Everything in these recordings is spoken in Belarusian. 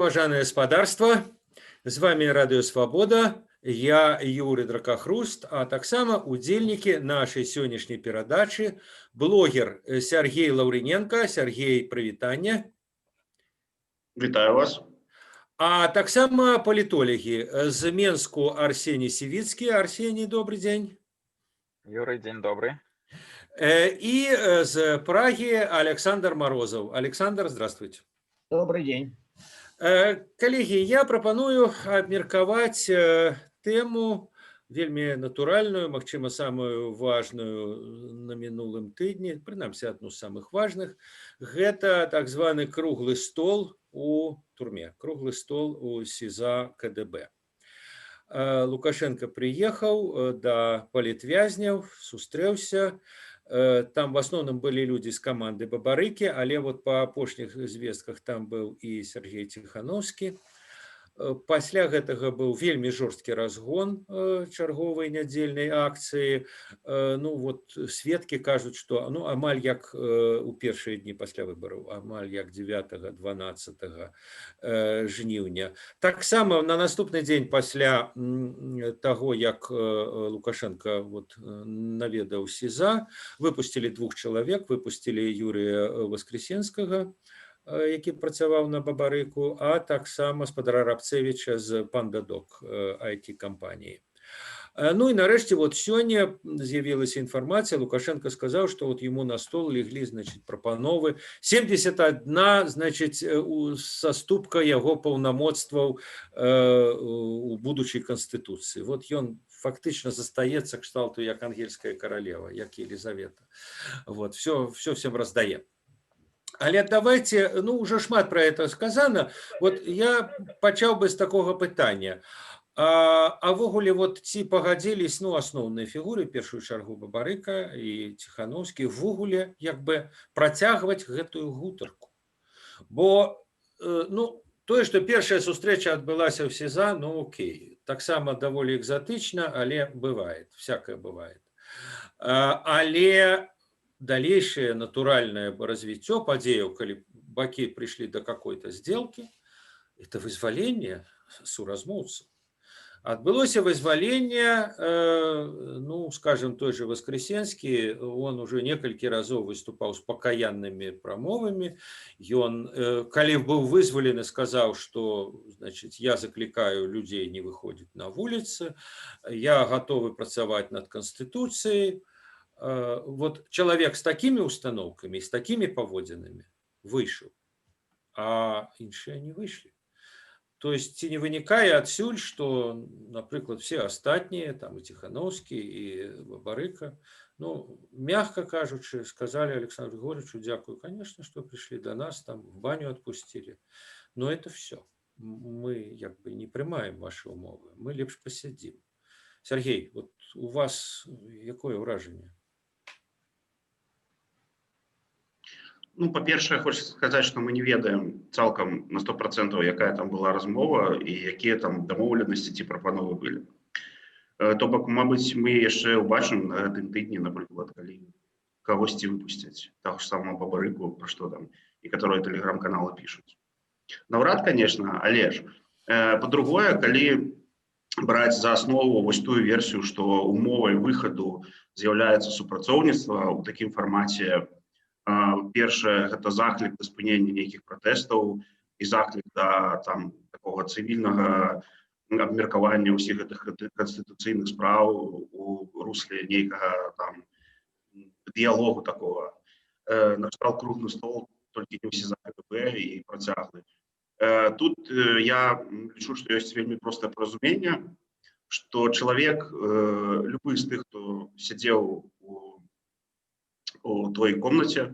Паважанае спадарства, з вами Радыё Свабода, я Юры Дракахруст, а таксама удзельнікі нашай сённяшняй перадачы, блогер Сяргей Лаўрыненка. Сяргей, прывітанне. Вітаю вас. А таксама палітолагі з Менску Арсений Сівіцкі. Арсений, добрый дзень. Юрый, дзень добрый. І з Прагі Александр Морозов. Александр, здравствуйте. Добрый день. Калегі, я прапаную абмеркаваць тэму вельмі натуральную, магчыма, самую важную на мінулым тыдні, прынамсі адну з самых важных. Гэта так званы круглы стол у турме, круглы стол у СІЗА КДБ. Лукашенко прыехаў да палітвязняў, сустрэўся. Там в асноўным былі людзі з каманды Бабарыкі, але вот па апошніх звестках там быў і Сяргей Ціханоўскі. Пасля гэтага быў вельмі жорсткі разгон чарговай нядзельнай акцыі. Ну вот сведкі кажуць, што, ну, амаль як у першыя дні пасля выбараў, амаль як 9, 12 жніўня. Таксама на наступны дзень пасля таго, як Лукашенко вот наведаў СІЗА, выпусцілі двух чалавек, выпусцілі Юрыя Воскресенскага, які працаваў на Бабарыку, а таксама спадара Рабцевіча з PandaDoc IT-кампаніі. Ну і нарэшце вот сёння з'явілася інфармацыя, Лукашенко сказаў, што вот ему на стол леглі, значит, прапановы 71, значит, саступка яго паўнамоцтваў у будучай канстытуцыі. Вот ён фактычна застаецца кшталту як ангельская каралева, як Елизавета. Вот, все всем раздае. Але давайте, ну, уже шмат про это сказано. Вот я пачаў бы з такога пытання. А ўвогуле вот ці пагадзілись, ну, асноўныя фігуры, першую чаргу Бабарыка і Ціханоўскі, увогуле як бы працягваць гэтую гутарку? Бо ну, тое, што першая сустрэча адбылася ў СІЗА, ну окей, таксама даволі экзатычна, але бывает, всякое бывает. Але далейшае натуральнае развіццё падзеяў, калі бакі прыйшлі до какой-то сделки, это вызваленне суразмоўцаў. Адбылося вызваленне, ну, скажем, той же Воскресенскі, он уже некалькі разоў выступаў з пакаяннымі прамовамі. Ён, калі быў вызвалены, сказаў, что, значит, я заклікаю людзей не выходзіць на вуліцы, я гатовы працаваць над канстытуцыяй. Вот чалавек з такімі установкамі, з такімі паводзінамі выйшаў, а іншыя не выйшлі. То есть ці не вынікае адсюль, что, напрыклад, все астатнія, там і Ціханоўскі, і Бабарыка, ну, мягко кажучы, сказали Александру Григорьевичу: «Дзякую, конечно, что пришли до нас, там в баню отпустили, но это все. Мы як бы не прымаем ваши умовы, мы лепш посядзім». Сяргей, вот у вас якое ўражанне? Ну, па-першае, хочется сказаць, што мы не ведаем цалкам на 100%, якая там была размова і якія там дамоўленасці ці прапановы былі. То бок, мабыць, мы яшчэ ўбачым на гэтым тыдні, напрыклад, калі кагосьці выпусцяць, таго ж самого Бабарыку, пра што там некаторыя тэлеграм-каналы пішуць. Наўрад, конечно, але ж. Па-другое, калі браць за аснову вось тую версію, што умовай выхаду з'яўляецца супрацоўніцтва ў такім фармаце, першае, гэта заклік да спынення нейкіх пратэстаў і заклік да там такога цывільнага абмеркавання ўсіх гэтых канстытуцыйных спраў у русле нейкага там дыялогу такого, накшталт круглы стол, толькі не ў СІЗА КДБ і працяглы. Тут я лічу, што ёсць вельмі простае паразуменне, што чалавек, любы з тых, хто сядзеў у той комнаце,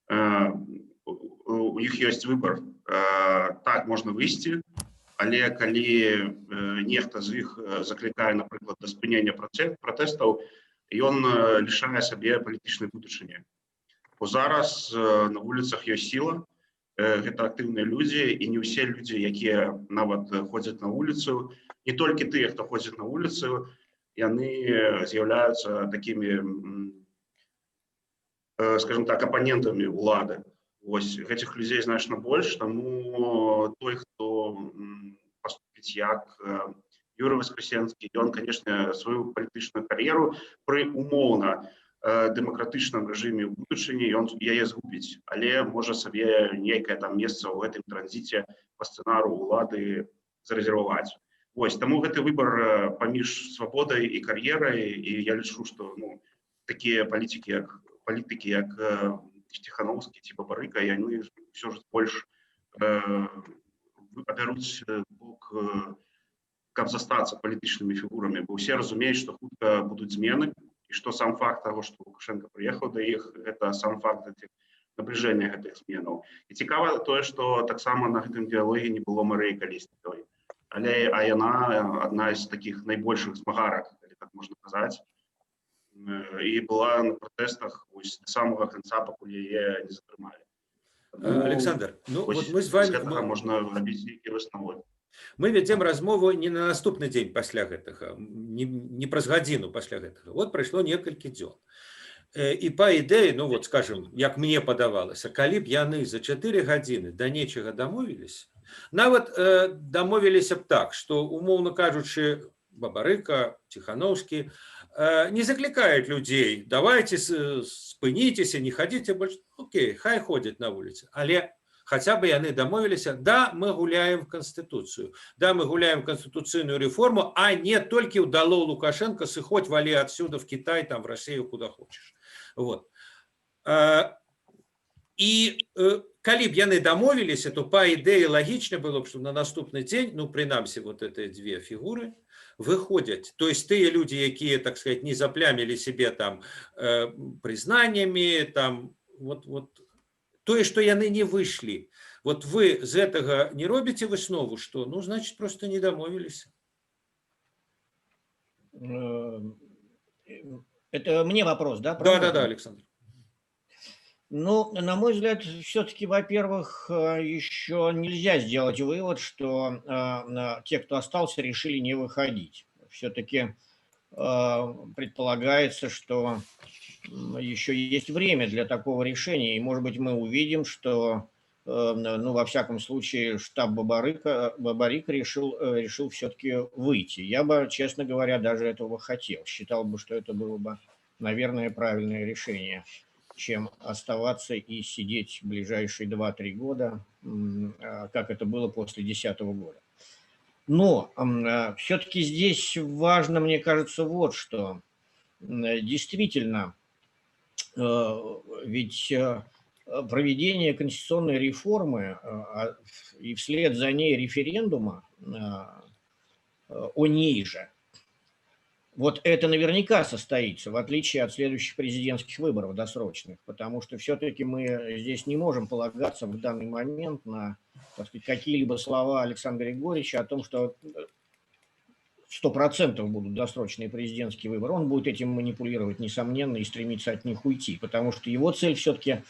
у іх ёсць выбор. Так, можна выйсці, але калі нехта з іх заклікае, напрыклад, да спынення пратэстаў, ён лішае сабе палітычнай будучыні. Бо зараз на вуліцах ёсць сіла, гэта актыўныя людзі, і не ўсе людзі, якія нават ходзяць на вуліцу, не толькі тыя, хто ходзіць на вуліцу, яны з'яўляюцца такімі, скажем так, апанентамі улады. Вось гэтых людзей значна больш, таму той, хто паступіць як Юрый Воскресенскі, ён, конечно, сваю палітычную кар'еру пры умоўна дэмакратычным рэжыме ў будучыні ён яе згубіць, але можа сабе нейкае там месца ў гэтым транзіце па сцэнару улады зарэзерваваць. Вось таму гэты выбар паміж свабодай і кар'ерай, і я лічу, што, ну, такія палітыкі, як Ціханоўскі ці Бабарыка, яны ўсё ж больш абяруць бок, каб застацца палітычнымі фігурамі, бо ўсе разумеюць, што хутка будуць змены і што сам факт таго, што Лукашенко прыехаў да іх, гэта сам факт гэтых набліжэння гэтых зменаў. І цікава тое, што таксама на гэтым дыялоге не было Марыі Калеснікавай, але а яна адна з такіх найбольшых змагарак, калі так можна казаць, і была на пратэстах вось до самого конца, пакуль яе не затрымалі. Александр, ну вот мы с вами можна рабіць нейкія высновы. Мы вядзем размову не на наступны дзень пасля гэтага, не праз гадзіну пасля гэтага. Вот прайшло некалькі дзён. І па ідэі, ну вот скажем, як мне падавалася, калі б яны за 4 гадзіны да нечага дамовіліся, нават дамовіліся б так, што, умоўна кажучы, Бабарыка, Ціханоўскі не заклікаюць людзей: «Давайте спыніцеся, не хадзіце больш». Окей, хай ходзяць на вуліцы, але хотя бы яны дамовіліся: да, мы гуляем в конституцию, да, мы гуляем в конституцыйную реформу, а не толькі ў «Долой Лукашенко, сыходь, вали отсюда в Китай, там, в Россию, куда хочешь». Вот. І калі б яны дамовіліся, то па ідэі лагічна было б, што на наступны дзень, ну, прынамсі, вот это две фігуры выходзяць, то есть тыя людзі, якія, так сказать, не заплямілі себе там прызнаннямі там. Вот тое, что яны не выйшлі, вот вы з гэтага не робіце выснову, что, ну, значит, просто не дамовіліся? Это мне вопрос, да? Да, Александр. Ну, на мой взгляд, все-таки, во-первых, еще нельзя сделать вывод, что те, кто остался, решили не выходить. Все-таки предполагается, что еще есть время для такого решения. И, может быть, мы увидим, что, ну, во всяком случае, штаб Бабарика решил все-таки выйти. Я бы, честно говоря, даже этого хотел. Считал бы, что это было бы, наверное, правильное решение, чем оставаться и сидеть ближайшие 2-3 года, как это было после 2010 года. Но все-таки здесь важно, мне кажется, вот что. Действительно, ведь проведение конституционной реформы и вслед за ней референдума о ней же, вот это наверняка состоится, в отличие от следующих президентских выборов досрочных, потому что все-таки мы здесь не можем полагаться в данный момент на, так сказать, какие-либо слова Александра Григорьевича о том, что 100% будут досрочные президентские выборы. Он будет этим манипулировать, несомненно, и стремиться от них уйти, потому что его цель все-таки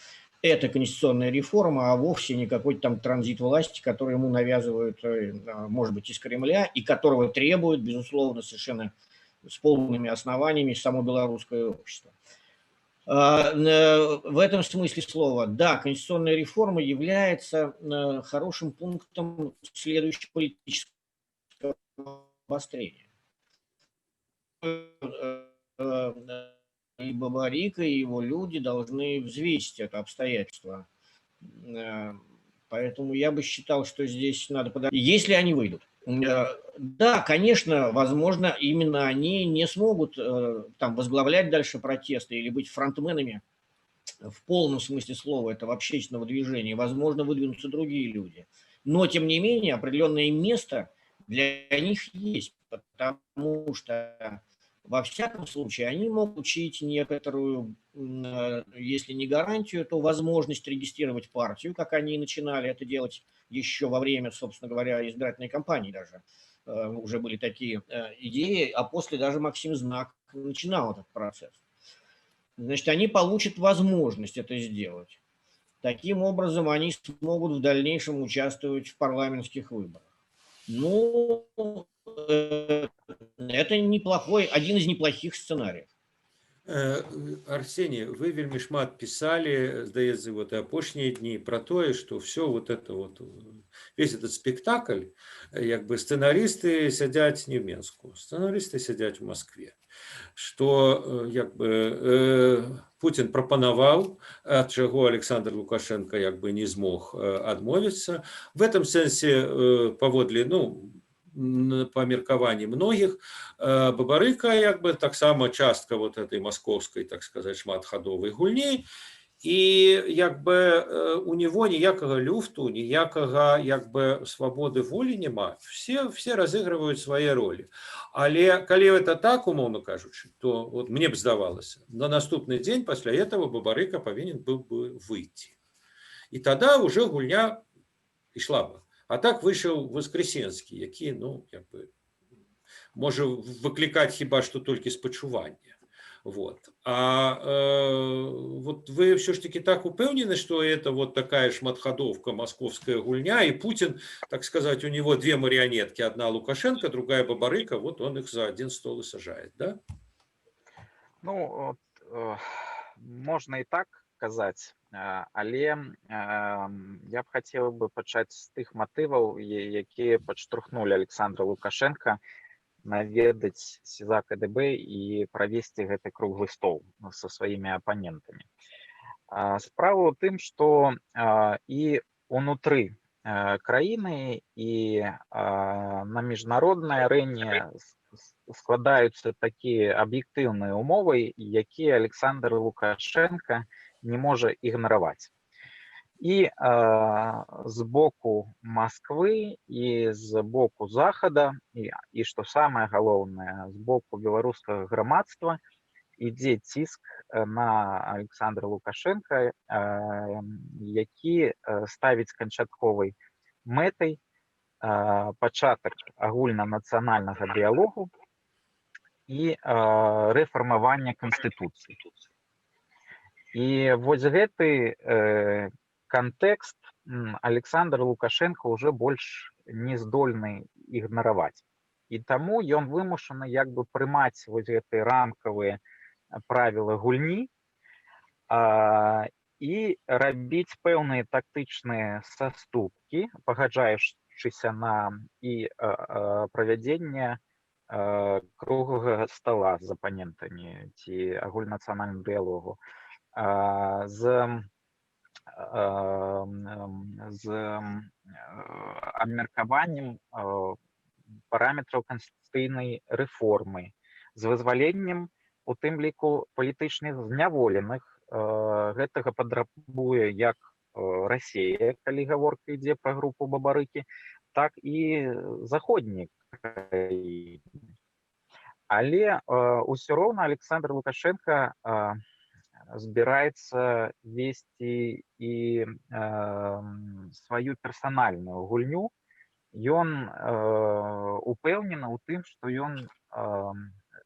это конституционная реформа, а вовсе не какой-то там транзит власти, который ему навязывают, может быть, из Кремля, и которого требуют, безусловно, совершенно с полными основаниями само белорусское общество. В этом смысле слова, да, конституционная реформа является хорошим пунктом следующего политического обострения. И Бабарика, и его люди должны взвесить это обстоятельство. Поэтому я бы считал, что здесь надо подождать. Если они выйдут. Да, конечно, возможно, именно они не смогут там возглавлять дальше протесты или быть фронтменами в полном смысле слова этого общественного движения. Возможно, выдвинутся другие люди. Но, тем не менее, определенное место для них есть, потому что, во всяком случае, они могут получить некоторую, если не гарантию, то возможность регистрировать партию, как они начинали это делать еще во время, собственно говоря, избирательной кампании даже. Уже были такие идеи, а после даже Максим Знак начинал этот процесс. Значит, они получат возможность это сделать. Таким образом, они смогут в дальнейшем участвовать в парламентских выборах. Ну, это неплохой, один из неплохих сценариев. Арсений, вы вельмі шмат пісалі, здаецца, вот і апошнія дні про тое, что все вот это вот, весь этот спектакль, як бы сцэнарысты сядзяць не в Менску, сцэнарысты сядзяць у Москве, что як бы Путін прапанаваў, ад чаго Александр Лукашенко як бы не змог адмовіцца. В этом сэнсе, паводле, ну, па меркаванні многіх, Бабарыка як бы таксама частка вот этой московской, так сказать, шматхадовай гульні, і як бы у него ніякага люфту, ніякага як бы свабоды волі няма, все разыгрываюць свае ролі. Але калі это так, умоўно кажучы, то вот мне б здавалася, на наступны дзень пасля этого Бабарыка павінен быў бы выйти, і тогда уже гульня ішла бы. А так выйшаў Воскресенскі, які, ну, як бы можа выклікаць хіба што толькі спачування. Вот. А вот вы все ж таки так упэўнены, что это вот такая шматходовка, московская гульня, и Путин, так сказать, у него две марионетки: одна Лукашенко, другая Бабарыка, вот он их за один стол и сажает, да? Ну, вот, можна і так казаць, але я б хацеў бы пачаць з тых матываў, якія падштурхнулі Александра Лукашенко наведаць СІЗА КДБ і правесці гэты круглы стол са сваімі апанентамі. Справа ў тым, што і унутры краіны, і на міжнароднай арэне складаюцца такія аб'ектыўныя умовы, якія Александр Лукашенко не можа ігнараваць. І з боку Масквы, і з боку Захада, і, што самае галоўнае, з боку беларускага грамадства ідзе ціск на Александра Лукашенко, які ставіць канчатковай мэтай пачатак агульнанацыянальнага дыялогу і рэфармавання канстытуцыі. І вось гэты кантэкст Александр Лукашенко уже больш не здольны ігнараваць. І таму ён вымушаны як бы прымаць вось гэтыя рамкавыя правілы гульні і рабіць пэўныя тактычныя саступкі, пагаджаючыся на і правядзенне круглага стола з апанентамі ці агульнанацыянальным дыялогу, з абмеркаваннем параметраў канстытуцыйнай рэформы, з вызваленнем у тым ліку палітычных зняволеных. Гэтага патрабуе як Расія, калі гаворка ідзе пра групу Бабарыкі, так і заходнія краіны. Але ўсё роўна Александр Лукашенко збіраецца весці і сваю персанальную гульню. Ён упэўнены ў тым, што ён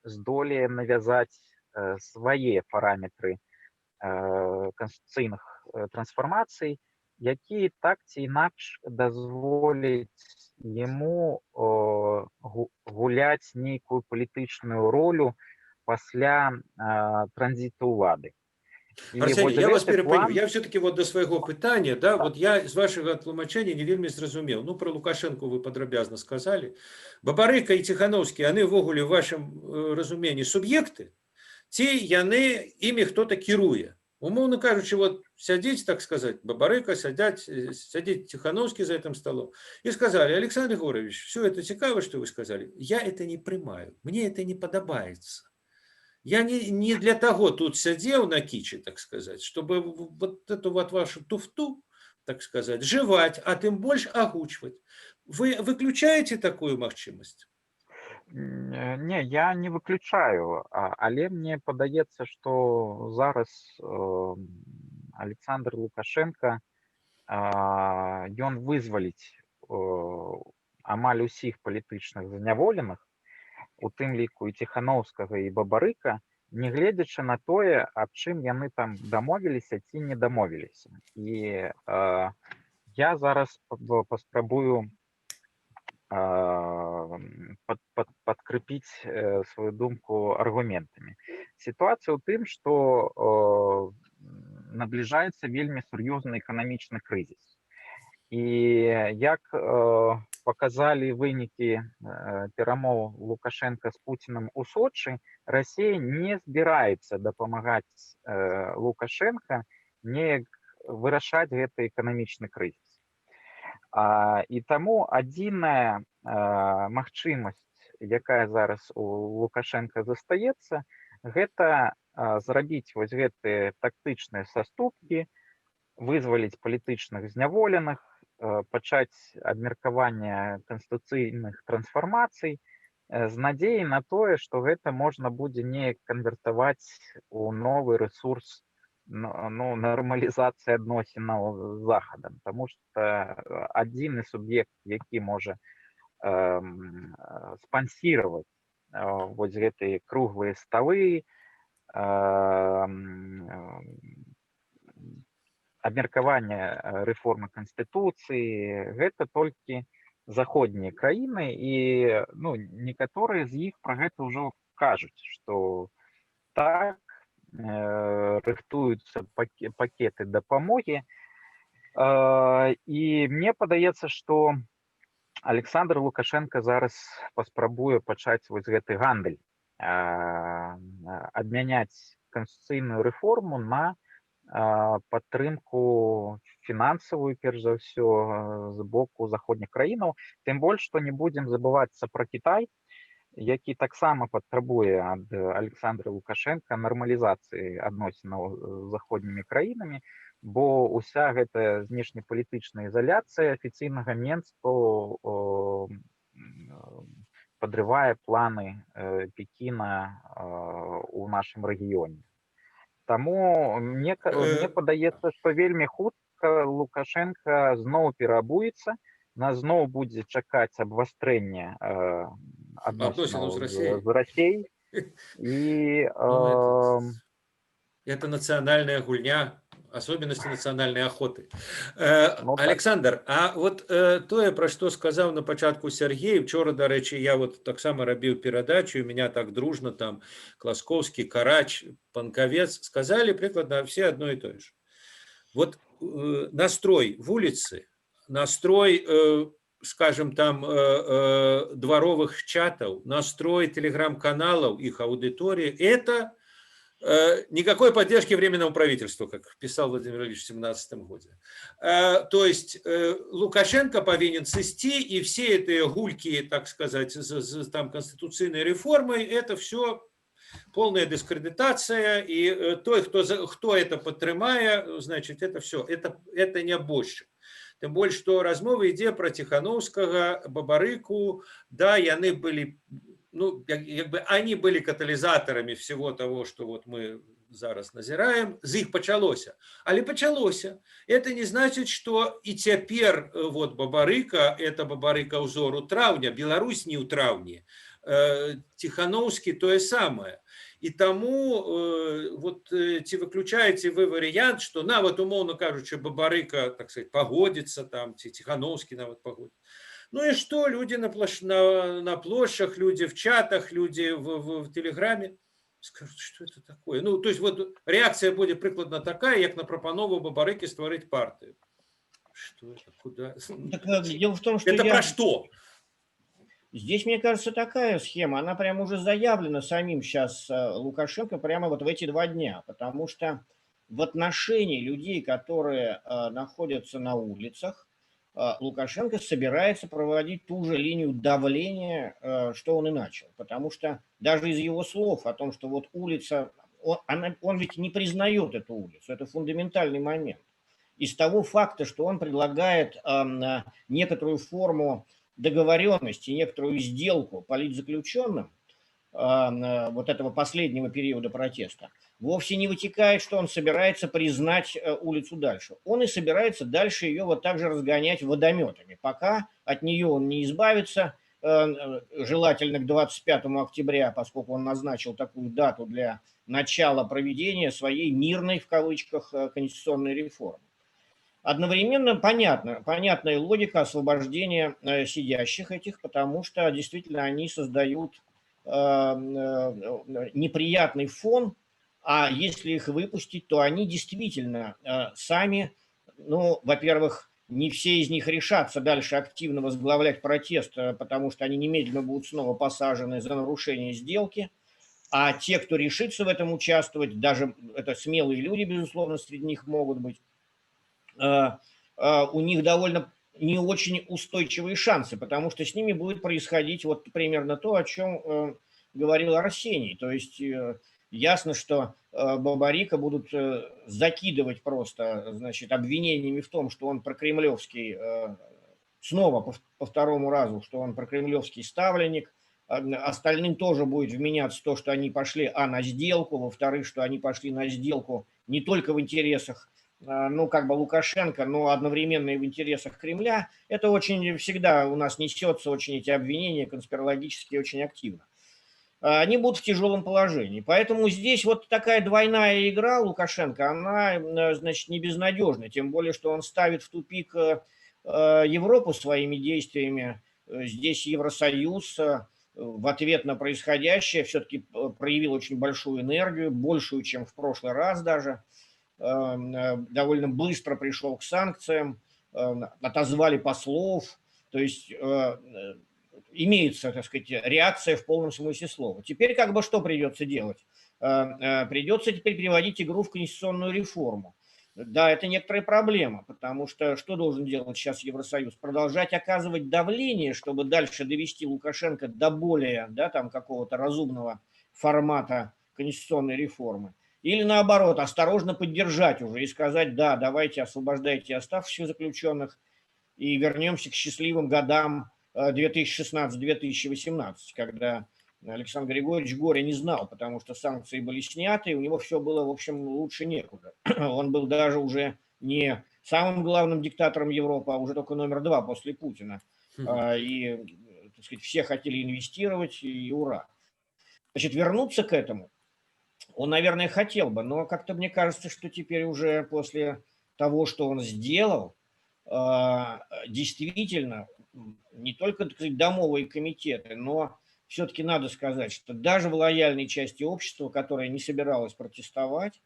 здолее навязаць свае параметры канстытуцыйных трансфармацый, якія так ці інакш дазволяць яму гуляць нейкую палітычную ролю пасля транзіту ўлады. І Арсений, вось я вас гэты перапыню. план Я все-таки вот до свайго пытання, да, вот я з вашага тлумачэння не вельмі зразумеў. Ну, про Лукашенко вы падрабязна сказали. Бабарыка і Ціхановскі, яны ўвогуле ў вашым разуменні суб'екты, ці яны імі хто-то кіруе? Умоўна кажучы, вот сядзіць, так сказать, Бабарыка, сядзіць Тихановский за этим столом и сказали: «Александр Егорович, все это цікава, что вы сказали, я это не прымаю, мне это не падабаецца. Я не для того тут сидел на киче, так сказать, чтобы вот эту вот вашу туфту, так сказать, жевать, а тым больше агучваць». Вы выключаете такую магчымасць? Не, я не выключаю, але мне падаецца, што зараз Александр Лукашенко, ён вызваліць амаль усіх палітычных заняволеных, у тым ліку і Ціхановскага, і Бабарыка, нягледзячы на тое, аб чым яны там дамовіліся ці не дамовіліся. І я зараз паспрабую Падкрэпіць сваю думку аргументамі. Сітуацыя ў тым, што набліжаецца вельмі сур'ёзны эканамічны крызіс. І як паказалі вынікі перамоў Лукашенко з Пуціным у Сочы, Расія не збіраецца дапамагаць Лукашенко неяк вырашаць гэты эканамічны крызіс. І таму адзіная магчымасць, якая зараз у Лукашенко застаецца, гэта зрабіць вось гэтыя тактычныя саступкі, вызваліць палітычных зняволеных, пачаць абмеркаванне канстытуцыйных трансфармацый з надзеяй на тое, што гэта можна будзе неяк канвертаваць у новы рэсурс, ну, нармалізацыі адносінаў з Захадам. Таму што адзіны суб'ект, які можа спансіраваць вось гэтыя круглыя сталы, абмеркаванне рэформы канстытуцыі, гэта толькі заходнія краіны, і, ну, некаторыя з іх пра гэта ўжо кажуць, што так, рыхтуюцца пакеты дапамогі. І мне падаецца, што Александр Лукашенко зараз паспрабуе пачаць вось гэты гандаль, абмяняць канстытуцыйную рэформу на падтрымку фінансавую, перш за ўсё, з боку заходніх краінаў. Тым больш, што не будзем забывацца пра Кітай, які таксама патрабуе ад Александра Лукашенко нармалізацыі адносінаў з заходнімі краінамі, бо ўся гэтая знешнепалітычная ізаляцыя афіцыйнага Менску падрывае планы Пекіна у нашым рэгіёне. Таму мне падаецца, што вельмі хутка Лукашенко зноў перабуецца, нас зноў будзе чакаць абвастрэнне адносінаў адносінаў з Расіяй. з Расіяй. І, Ну, это национальная гульня, особенности национальной охоты. Ну, так. Александр, а вот тое, пра што сказаў на пачатку Сергей, учора, дарэчы, я вот таксама рабіў перадачу, і меня так дружно там Класкоўскі, Карач, Панкавец сказали прыкладна все одно и то же. Вот настрой вуліцы, настрой, скажем, там дворовых чатов, настрой телеграм-каналов, их аудитории, это никакой поддержки Временному правительству, как писал Владимир Ильич в 17 году. То есть Лукашенко повинен сысці, и все эти гульки, так сказать, с там, конституционной реформой, это все полная дискредитация, и той, кто это падтрымае, значит, это все, это не больше. Тем больше, что размова ідзе про Тихановского, Бабарыку, да, яны были, ну, як бы они были катализаторами всего того, что вот мы зараз назіраем, з іх пачалося. Але пачалося. Это не значит, что и цяпер вот Бабарыка, это Бабарыка ўзору траўня, Беларусь не ў траўні, Тихановскі тое самае. І таму вот ці выключаеце вы варыянт, што нават, умоўна кажучы, Бабарыка, так сказать, пагодзіцца там, ці Тихановскі нават пагодзіцца. Ну и что, люди на площадях, люди в чатах, люди в Телеграме скажут, что это такое? Ну, то есть вот реакция будет прыкладна такая, як на прапанову Бабарыкі стварыць партию. Что это? Куда? Так, дело в том, что Это про что? Здесь, мне кажется, такая схема, она прямо уже заявлена самим сейчас Лукашенко прямо вот в эти 2 дня, потому что в отношении людей, которые находятся на улицах, Лукашенко собирается проводить ту же линию давления, что он и начал, потому что даже из его слов о том, что вот улица, он ведь не признает эту улицу, это фундаментальный момент. Из того факта, что он предлагает некоторую форму договоренности, некоторую сделку политзаключенным вот этого последнего периода протеста, вовсе не вытекает, что он собирается признать улицу дальше. Он и собирается дальше ее вот так же разгонять водометами, пока от нее он не избавится, желательно к 25 октября, поскольку он назначил такую дату для начала проведения своей мирной, в кавычках, конституционной реформы. Одновременно понятная логика освобождения сидящих этих, потому что действительно они создают неприятный фон, а если их выпустить, то они действительно сами, ну, во-первых, не все из них решатся дальше активно возглавлять протест, потому что они немедленно будут снова посажены за нарушение сделки. А те, кто решится в этом участвовать, даже это смелые люди, безусловно, среди них могут быть, у них довольно не очень устойчивые шансы, потому что с ними будет происходить вот примерно то, о чем говорил Арсений. То есть ясно, что Бабарика будут закидывать просто, значит, обвинениями в том, что он прокремлевский, снова по второму разу, что он прокремлевский ставленник. Остальным тоже будет вменяться то, что они пошли, на сделку, во-вторых, что они пошли на сделку не только в интересах, ну, как бы Лукашенко, но одновременно и в интересах Кремля. Это очень всегда у нас несется, очень эти обвинения конспирологические очень активно. Они будут в тяжелом положении. Поэтому здесь вот такая двойная игра Лукашенко, она, значит, не безнадежна. Тем более, что он ставит в тупик Европу своими действиями. Здесь Евросоюз в ответ на происходящее все-таки проявил очень большую энергию, большую, чем в прошлый раз даже. Довольно быстро пришел к санкциям, отозвали послов. То есть имеется, так сказать, реакция в полном смысле слова. Теперь как бы что придется делать? Придется теперь переводить игру в конституционную реформу. Да, это некоторая проблема, потому что что должен делать сейчас Евросоюз? Продолжать оказывать давление, чтобы дальше довести Лукашенко до более, да, там, какого-то разумного формата конституционной реформы. Или наоборот, осторожно поддержать уже и сказать, да, давайте освобождайте оставшихся заключенных и вернемся к счастливым годам 2016-2018, когда Александр Григорьевич горя не знал, потому что санкции были сняты, и у него все было, в общем, лучше некуда. Он был даже уже не самым главным диктатором Европы, а уже только номер 2 после Путина. И, так сказать, все хотели инвестировать, и ура. Значит, вернуться к этому он, наверное, хотел бы, но как-то мне кажется, что теперь уже после того, что он сделал, действительно, не только, так сказать, домовые комитеты, но все-таки надо сказать, что даже в лояльной части общества, которая не собиралась протестовать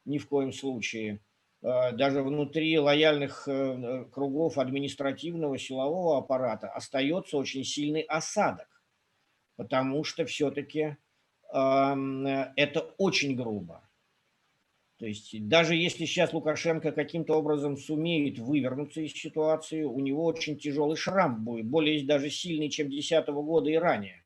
ни в коем случае, даже внутри лояльных кругов административного, силового аппарата остается очень сильный осадок, потому что все-таки это очень грубо. То есть даже если сейчас Лукашенко каким-то образом сумеет вывернуться из ситуации, у него очень тяжелый шрам будет, более даже сильный, чем 2010 года и ранее.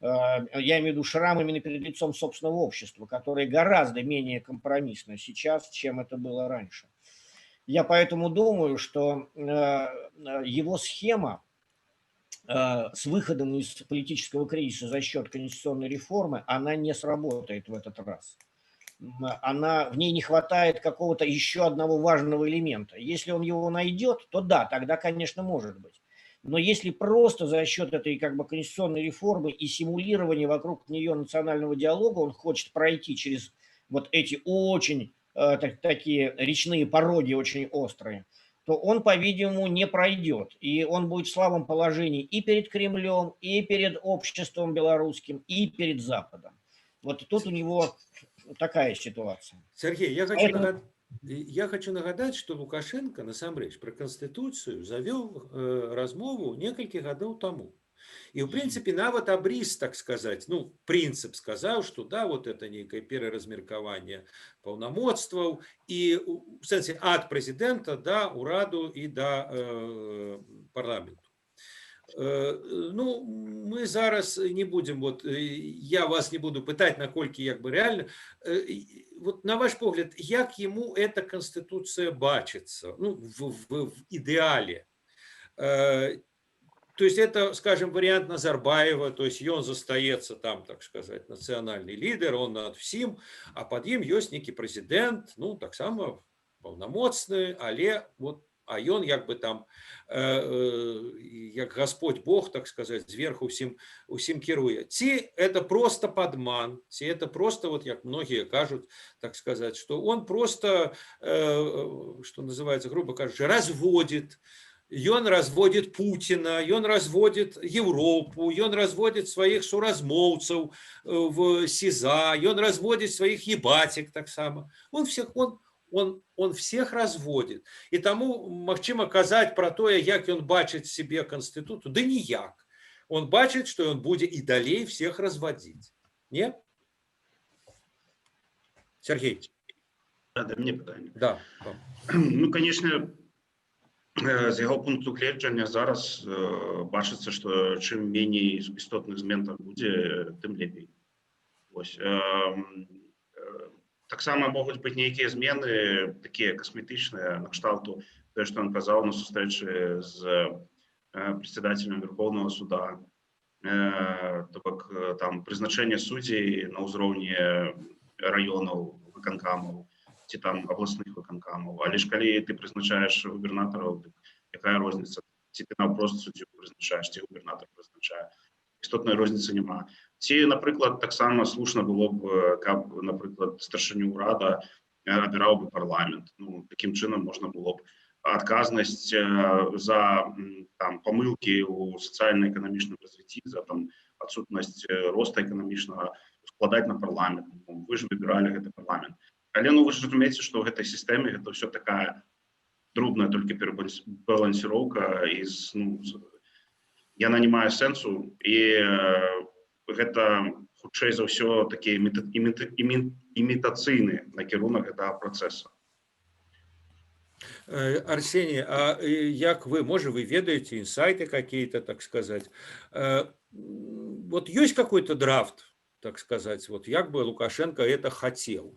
Я имею в виду шрам именно перед лицом собственного общества, которое гораздо менее компромиссно сейчас, чем это было раньше. Я поэтому думаю, что его схема с выходом из политического кризиса за счет конституционной реформы, она не сработает в этот раз. В ней не хватает какого-то еще одного важного элемента. Если он его найдет, то да, тогда, конечно, может быть. Но если просто за счет этой как бы конституционной реформы и симулирования вокруг нее национального диалога он хочет пройти через вот эти очень такие речные пороги, очень острые, то он, по-видимому, не пройдет. И он будет в слабом положении и перед Кремлем, и перед обществом белорусским, и перед Западом. Вот тут у него такая ситуация. Сергей, я хочу нагадаць, что Лукашенко насамрэч пра канстытуцыю завёў размову некалькі гадоў таму. І в прынцыпе нават абрис, так сказать, ну, прынцып сказаў, что да, вот это нейкае пераразмеркаванне паўнамоцтваў і у сэнсе ад прэзідэнта да ураду і да парламенту. Ну, мы зараз не будем, вот я вас не буду пытать, наколькі як бы реально, вот на ваш погляд, як ему эта конституция бачыцца, ну, в идеале? То есть это, скажем, вариант Назарбаева, то есть он застаецца там, так сказать, национальный лидер, он над всем, а под ім ёсць некі прэзідэнт, ну, таксама паўнамоцны, але вот А ён як бы там як Господь Бог, так сказать, зверху усім кіруе. Ці это просто падман, ці это просто, вот як многие кажуць, так сказать, что он просто, что называется, грубо кажучы, разводит. Ён разводит Путина, ён разводит Европу, ён разводит сваіх суразмоўцаў в СИЗО, ён разводит сваіх ебатек таксама. Он всех разводит. І таму магчыма казаць про тое, як ён бачыць себе канстытуцыю, да ніяк. Он бачыць, что ён будзе і далей всех разводить. Не? Сергей. Да, да, мне пытанне. Да. Ну, конечно, з яго пункту гледжання зараз бачыцца, што чым меней істотных змен там будзе, тым лепей. Вось. Таксама могуць быць нейкія змены такія касметычныя, накшталту тое, што он казаў на сустрэчы з председателем Верховного суда, то бок там прызначэнне суддзей на ўзроўні раёнаў выканкамаў ці там абласных выканкамаў. Але ж калі ты прызначаеш губернатараў, дык якая розніца, ці ты наўпрост суддзю прызначаеш, ці губернатар прызначае? Істотнай розніцы няма. Ці, напрыклад, таксама слушна было б, каб, напрыклад, старшыню ўрада абіраў бы парламент. Ну, такім чынам можна было б адказнасць за там памылкі ў сацыяльна-эканамічным развіцці, за там адсутнасць роста эканамічнага складаць на парламент. Ну, вы ж выбіралі гэты парламент. Але, ну, вы ж разумееце, што ў гэтай сістэме гэта ўсё такая дробная толькі перабалансіроўка из, ну, яна не мае сэнсу, і гэта хутчэй за ўсё такі імітацыйны накірунак гэтага працэсу. Арсений, а як вы, может, вы ведаеце инсайты какие-то, так сказать, вот есть какой-то драфт, так сказать, вот як бы Лукашенко это хотел?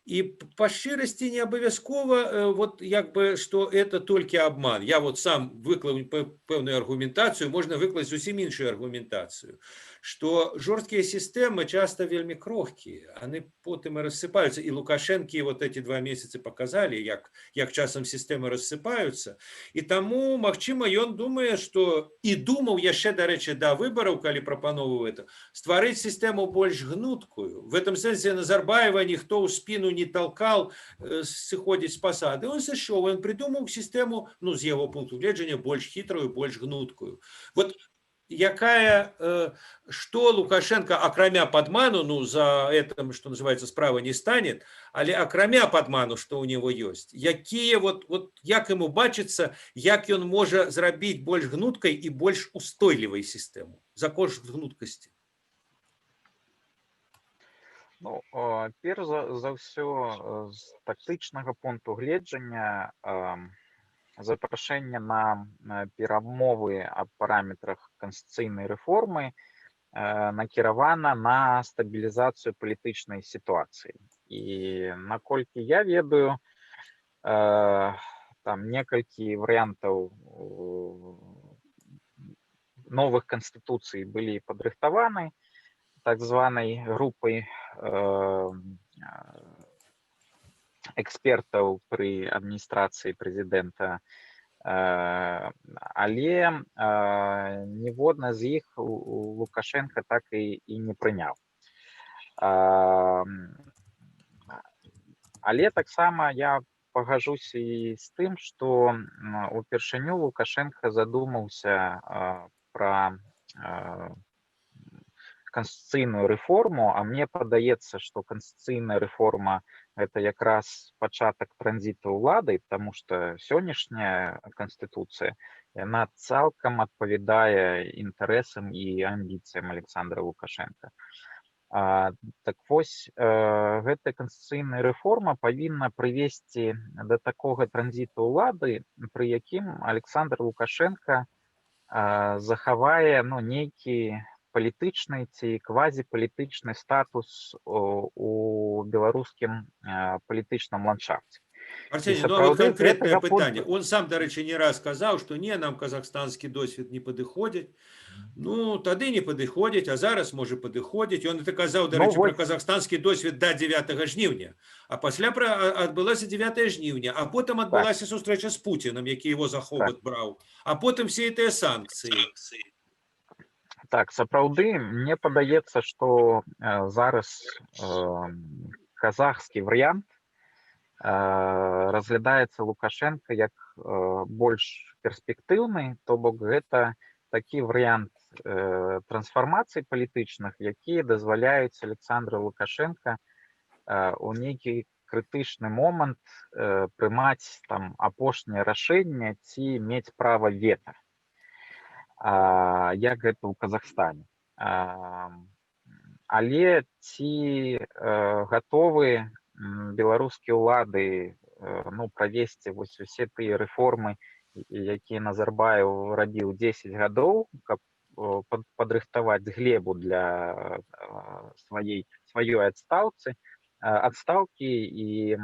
И по шчырасці не абавязкова, вот як бы, что это только обман. Я вот сам выклаў пэўную аргументацыю, можно выклаць зусім іншую аргументацыю, что жорсткія сістэмы часто вельмі крохкія, они потым і рассыпаюцца. І Лукашэнкі вот эти 2 месяцы показали, як часам сістэмы рассыпаюцца. І таму, магчыма, ён думае, что і думаў яшчэ, дарэчы, да выбараў, калі прапановваў это, стварыць сістэму больш гнуткую. В этом сэнсе Назарбаева ніхто ў спіну не толкал сыходзіць з пасады. Он сышоў, он придумаў сістэму, ну, з яго пункту гледжання, больш хітрую, больш гнуткую. Вот якая, что Лукашенко, акрамя падману, ну, за этим, что называется, справа не станет, але акрамя падману, что у него ёсць, якія вот як ему бачыцца, як ён можа зрабіць больш гнуткай і больш устойлівай сістэму за кошт гнуткасці? Ну, перш за ўсё, з тактычнага пункту гледжання, запрашэнне на перамовы аб параметрах канстытуцыйнай рэформы накіравана на стабілізацыю палітычнай сітуацыі. І наколькі я ведаю, там некалькі варыянтаў новых канстытуцый былі падрыхтаваны так званай групай экспертаў пры адміністрацыі прэзідэнта, але ніводна з іх Лукашенко так і не прыняў. Але таксама я пагажуся і з тым, што упершыню Лукашенко задумаўся пра канстытуцыйную рэформу, а мне падаецца, што канстытуцыйная рэформа — это якраз пачатак транзіта ўлады, таму што сённяшняя канстытуцыя, яна цалкам адпавядае інтарэсам і амбіцыям Александра Лукашенко. Так вось, гэтая канстытуцыйная рэформа павінна прывесці да такога транзіту ўлады, пры якім Александр Лукашенко захавае, ну, нейкі палітычны ці квазіпалітычны статус у беларускім палітычным ландшафце. Арсений, ну а вот конкретное пытанне. Он сам, дарэчы, не раз сказаў, што не, нам казахстанскі досвед не падыходзіць. Ну, тады не падыходзіць, а зараз можа падыходзіць. Ён это казаў, дарэчы, ну, про казахстанскі досвед да 9 жніўня. А пасля адбылася 9 жніўня, а потым адбылася сустрэча з Пуціным, які его за хобот браў, а потым все гэтыя санкцыі. Так, сапраўды, мне падаецца, што зараз казахскі варыянт разглядаецца Лукашенко як больш перспектыўны, то бок гэта такі варыянт трансфармацый палітычных, якія дазваляюць Александру Лукашенко у нейкі крытычны момант прымаць там апошняе рашэнне ці мець права вета, як гэта ў Казахстане. Але ці гатовы беларускія ўлады, ну, правесці вось усе тыя рэформы, якія Назарбаеў рабіў 10 гадоў, каб падрыхтаваць глебу для сваёй адстаўкі? І,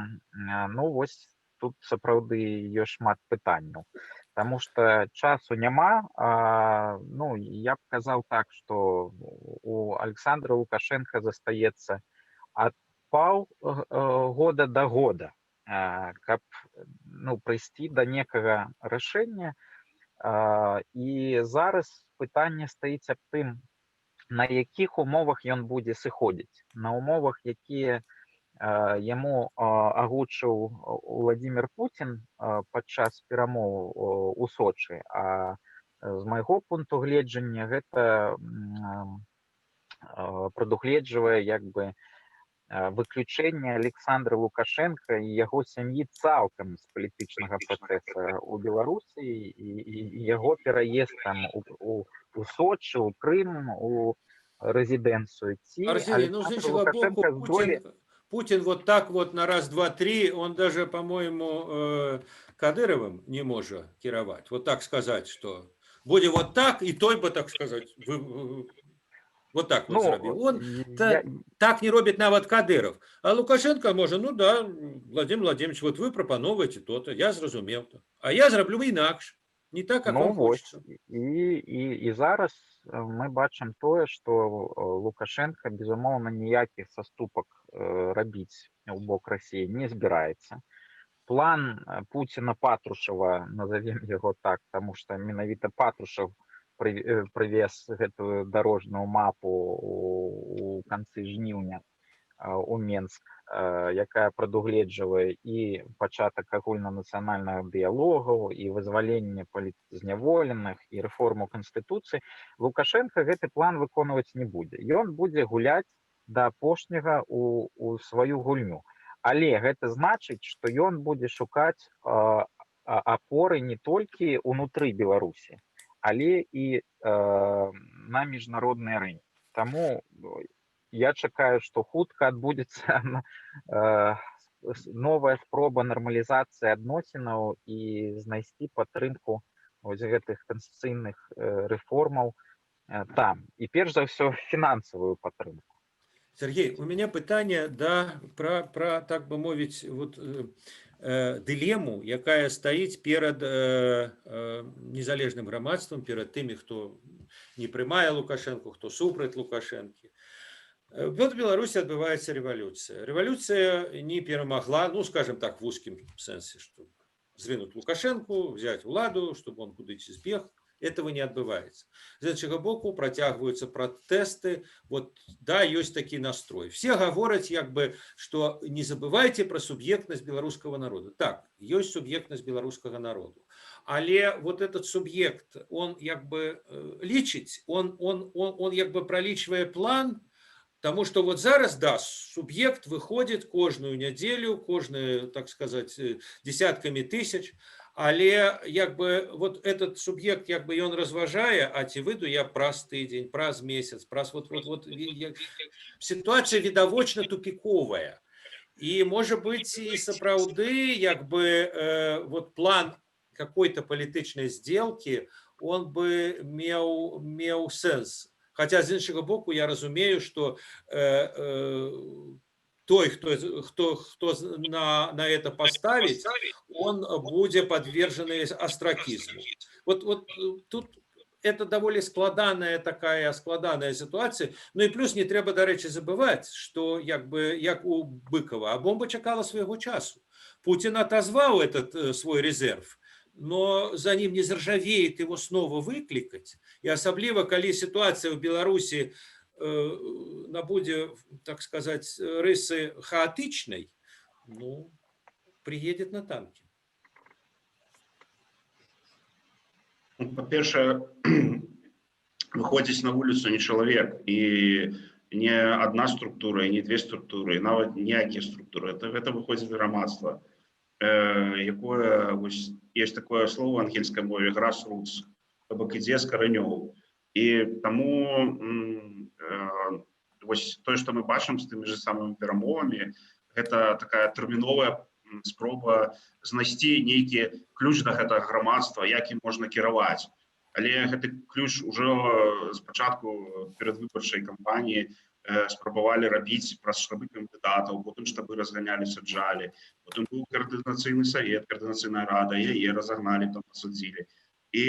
ну, вось тут сапраўды ёсць шмат пытанняў. Таму что часу няма. Ну, я б казаў так, что у Александра Лукашенко застаецца ад паў года до года, каб, ну, прыйсці да некага рашэння. І зараз пытанне стаіць аб тым, на якіх умовах ён будзе сыходзіць: на умовах, якія яму агучыў Владимир Путін падчас перамоў у Сочы. А з майго пункту гледжання, гэта прадугледжвае як бы выключэнне Александра Лукашенко і яго сям'і цалкам з палітычнага працэса у Беларусі і яго пераезд там у Сочы, у Крым, у рэзідэнцыю ці Арсений, ну, з іншага боку, Путин вот так вот на раз, два, три, он даже, по-моему, Кадыровым не может кіраваць. Вот так сказать, что будет вот так, и той бы, так сказать, вот так вот, ну, зрабіў. Он так не робіць нават Кадыров. А Лукашенко можа: «Ну да, Владимир Владимирович, вот вы прапановваеце то-то, я зразумеў то. А я зраблю інакш. Не так, как Ну, вам вось, хочется». І зараз мы бачым тое, што Лукашенко, безумоўна, ніякіх саступак рабіць у бок Расіі не збіраецца. План Пуціна Патрушева, назовем яго так, таму што менавіта Патрушев прывез гэтую дарожную мапу у канцы жніўня у Менск, якая прадугледжвае і пачатак агульнанацыянальнага дыялогу, і вызваленне палітзняволеных, і рэформу канстытуцыі. Лукашенко гэты план выконваць не будзе. Ён будзе гуляць да апошняга у сваю гульню. Але гэта значыць, што ён будзе шукаць апоры не толькі ўнутры Беларусі, але і на міжнароднай арэне. Таму я чакаю, што хутка адбудзецца новая спроба нармалізацыі адносінаў і знайсці падтрымку вось гэтых канстытуцыйных рэформаў там і, перш за ўсё, фінансавую падтрымку. Сергей, у меня пытанне, да, про, так бы мовіць, вот, дылему, якая стаіць перад незалежным грамадствам, перад тымі, хто не прымае Лукашенко, хто супраць Лукашэнкі. Вот в Беларуси адбываецца рэвалюцыя. Рэвалюцыя не перамагла, ну, скажем так, в узкім сэнсе, что зрынуть Лукашенко, взять уладу, чтобы он кудысьці збег. Этого не адбываецца. З іншага боку, працягваюцца пратэсты. Вот, да, ёсць такі настрой. Все гавораць, як бы, что не забывайте про суб'ектнасць беларускага народа. Так, ёсць суб'ектнасць беларускага народу. Але вот этот суб'ект, он як бы лічыць, он як бы пролічвае план, потому что вот зараз, да, суб'ект выходит кожную неделю, кожную, так сказать, десятками тысяч, але як бы вот этот суб'ект, як бы, ён разважае: а ці выйду я праз тыдзень, праз месяц, праз вот, ситуация відавочна тупиковая. І можа быть, і сапраўды, як бы, вот план какой-то палітычнай сделки, он бы меў сэнс. Хотя, з іншага боку, я разумею, что Той, хто на это поставить, он будзе подвержены остракизму. Вот тут это даволі складаная, такая складаная ситуация. Ну и плюс не трэба, дарэчы, забывать, что, як бы, як у Быкова, а бомба чакала свайго часу. Путин отозвал этот свой резерв, но за ним не заржавеет его снова выкликать. И асабліва калі ситуация в Беларуси набудзе, так сказать, рысы хаотычнай, ну, приедет на танке. Ну, па-першае, выходзіць на вуліцу не чалавек і не одна структура, і не две структуры, і нават ніякія структуры. Это выходзіць грамадства, якое, вось, есть такое слово в ангельскай мове grassroots, то бок ідзе з каранёў. І таму вось тое, што мы бачым з тымі же самымі перамовамі, гэта такая тэрміновая спроба знайсці нейкі ключ да гэтага грамадства, як ім можна кіраваць. Але гэты ключ ужо з пачатку перадвыбарчай кампаніі спрабавалі рабіць праз штабы кандыдатаў, потым штабы разганялі, саджалі, потым быў каардынацыйны савет, каардынацыйная рада, яе разагналі, там пасадзілі. І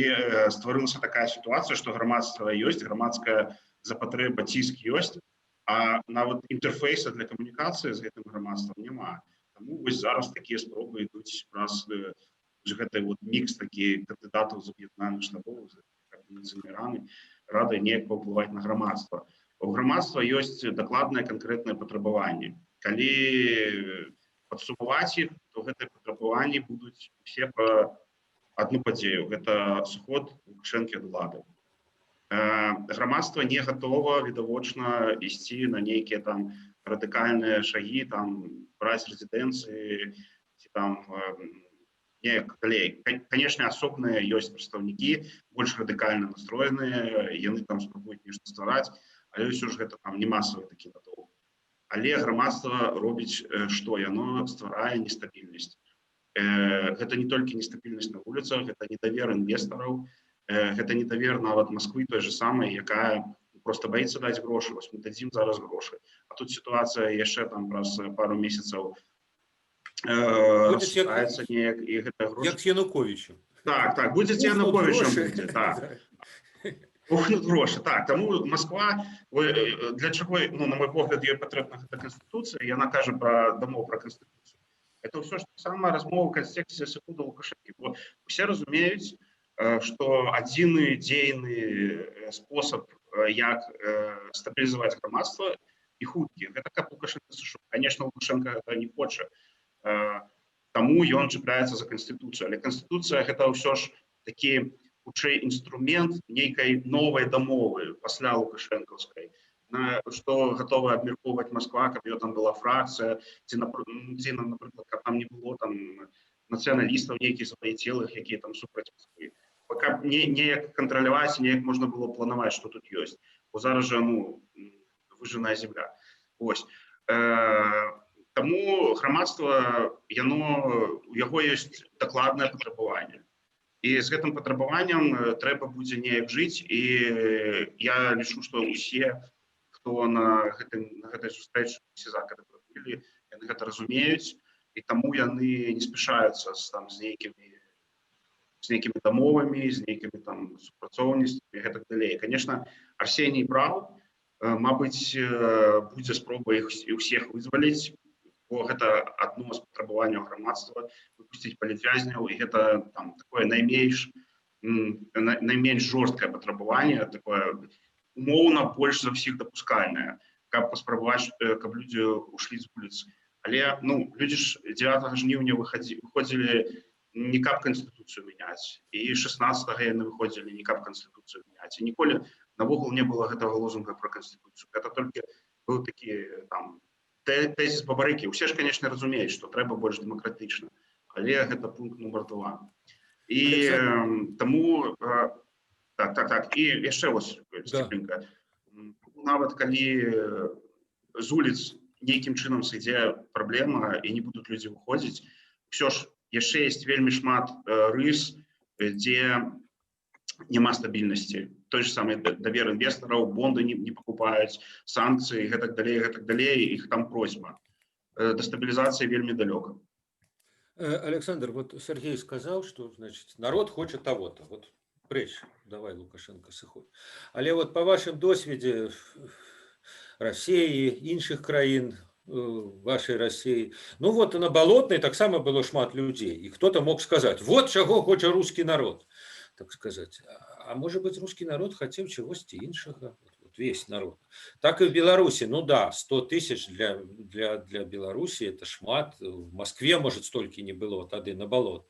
стварылася такая сітуацыя, што грамадства ёсць, грамадская запатрэба, ціск ёсць, а нават інтэрфейса для камунікацыі з гэтым грамадствам няма. Таму вось зараз такія спробы ідуць праз гэты вот мікс такі кандыдатаў з аб'яднаных штабоў, з каардынацыйнай рады, неяк паўплываць на грамадства. У грамадства ёсць дакладнае, канкрэтнае патрабаванне. Калі падсумаваць іх, то гэтыя патрабаванні будуць усе пра одну падзею: гэта сыход Лукашэнкі ад улады. Грамадства не гатова відавочна ісці на нейкія там радыкальныя шагі, там браць рэзідэнцыі ці там неяк далей. Конечно, асобныя ёсць прадстаўнікі, больш радыкальна настроеныя, яны там спрабуюць нешта ствараць, але ўсё ж гэта там не масавы такі натоўп. Але грамадства робіць што? Яно стварае нестабільнасць. Гэта не толькі нестабільнасць на вуліцах, гэта недавер інвестараў, гэта недавер нават Москвы той же самай, якая просто боится даць грошы. Вось мы дадзім зараз грошы, а тут сітуацыя яшчэ там праз пару месяцаў Будзе як- рассыпаецца неяк, і гэта грошы Як з Януковичем. Так, будзе Бухнуць Януковичем грошы. будзе, так. Бухнуць грошы, так. Таму Москва, для чаго, ну, на мой погляд, ёй патрэбна гэта канстытуцыя, яна кажа пра дамоў пра канстытуцыю. Это ўсё ж таксама размова ў кантэксце сыходу Лукашэнкі, бо усе разумеюць, што адзіны дзейны спосаб, як стабілізаваць грамадства і хуткі, гэта каб Лукашенко сышоў. Конечно, Лукашенко гэта не хоча, таму ён чапляецца за канстытуцыю. Але канстытуцыя — гэта ўсё ж такі хутчэй інструмент нейкай новай дамовы пасля лукашэнкаўскай, на што гатова абмяркоўваць Москва, каб ее там была фракцыя ці, ці, напрыклад, каб там не было там нацыяналістаў нейкіх запаяцелых, якія там супраць Москвы, пока не неяк кантраляваць, неяк можна было планаваць, что тут ёсць, бо зараз жа, ну, выжженная земля. Ось, таму грамадства, яно, у яго ёсць дакладнае патрабаванне, і з гэтым патрабаваннем трэба будзе неяк жыць. І я лічу, што усе, хто на гэтай сустрэчы СІЗА былі, яны гэта разумеюць, і таму яны не спяшаюцца з там з нейкімі дамовамі, з нейкімі там супрацоўніцтвамі і гэтак далей. Конечно, Арсеній праў, мабыць, будзе спроба іх і ўсіх вызваліць, бо гэта адно з патрабаванняў грамадства — выпусціць палітвязняў, і гэта там такое найменш жорсткае патрабаванне, такое умоўна больш за ўсіх дапускальнае, каб паспрабаваць, каб людзі ушли з вуліцы. Але, ну, людзі ж 9 жніўня выходзілі не каб канстытуцыю мяняць, і 16 яны выходзілі не каб канстытуцыю мяняць, і ніколі наогул не было гэтага лозунга пра канстытуцыю. Гэта толькі быў такі там тэзіс Бабарыкі. Усе ж, конечно, разумеюць, што трэба больш дэмакратычна, але гэта пункт нумар 2. І Александр. Таму так, і яшчэ вось сціпленька. Нават калі з вуліц нейкім чынам сыдзе праблема і не будуць людзі выходзіць, ўсё ж яшчэ есть вельмі шмат рыс, дзе няма стабільнасці. Той же самый давер інвестараў, бонды не покупаюць, санкцыі, гэтак далей, гэтак далей, іх там просьба. Да стабілізацыі вельмі далёка. Александр, вот Сергей сказал, что, значит, народ хочет того-то. Вот прэч, давай, Лукашенко, сыходь. Але вот па вашым досведзе Расіі, іншых краін, вашай Расіі, ну вот на Балотнай таксама было шмат людзей. И кто-то мог сказать: вот чаго хоча русский народ, так сказать. А может быть, русский народ хотел чагосьці іншага, вот весь народ. Так и в Беларуси, ну да, 100 тысяч для Беларуси это шмат, в Москве, может, столькі не было тады на Балотнай.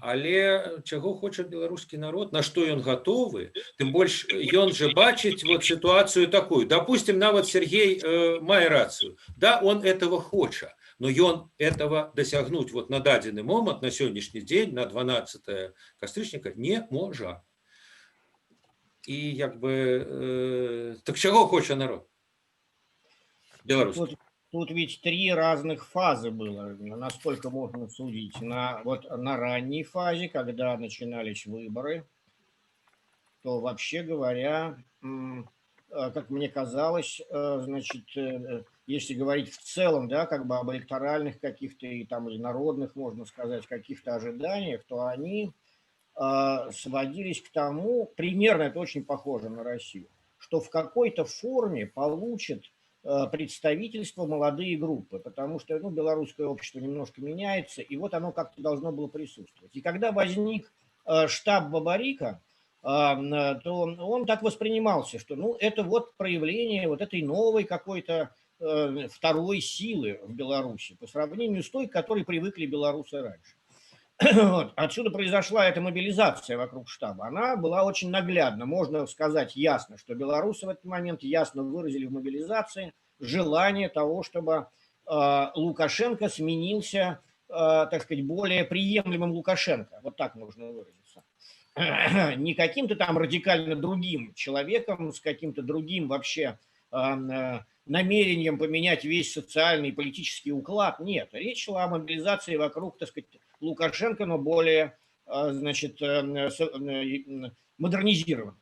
Але чаго хоча беларускі народ, на што ён гатовы, тым больш ён же бачыць вот ситуацию такую. Допустим, нават Сергей мае рацыю. Да, он этого хоча, но ён этого дасягнуць вот на дадзены момант, на сённяшні дзень, на 12 кастрычніка не можа. І як бы так чаго хоча народ беларускі? Тут ведь три разных фазы было, насколько можно судить. Вот на ранней фазе, когда начинались выборы, то, вообще говоря, как мне казалось, значит, если говорить в целом, да, как бы об электоральных каких-то и там или народных, можно сказать, каких-то ожиданиях, то они сводились к тому, примерно это очень похоже на Россию, что в какой-то форме получат представительство молодые группы, потому что, ну, белорусское общество немножко меняется, и вот оно как-то должно было присутствовать. И когда возник штаб Бабарика, то он так воспринимался, что, ну, это вот проявление вот этой новой какой-то второй силы в Беларуси по сравнению с той, к которой привыкли белорусы раньше. Вот. Отсюда произошла эта мобилизация вокруг штаба. Она была очень наглядна. Можно сказать ясно, что белорусы в этот момент ясно выразили в мобилизации желание того, чтобы Лукашенко сменился, так сказать, более приемлемым Лукашенко. Вот так можно выразиться. Не каким-то там радикально другим человеком с каким-то другим вообще намерением поменять весь социальный и политический уклад. Нет, речь шла о мобилизации вокруг, так сказать, Лукашенко, но более, значит, модернизирован.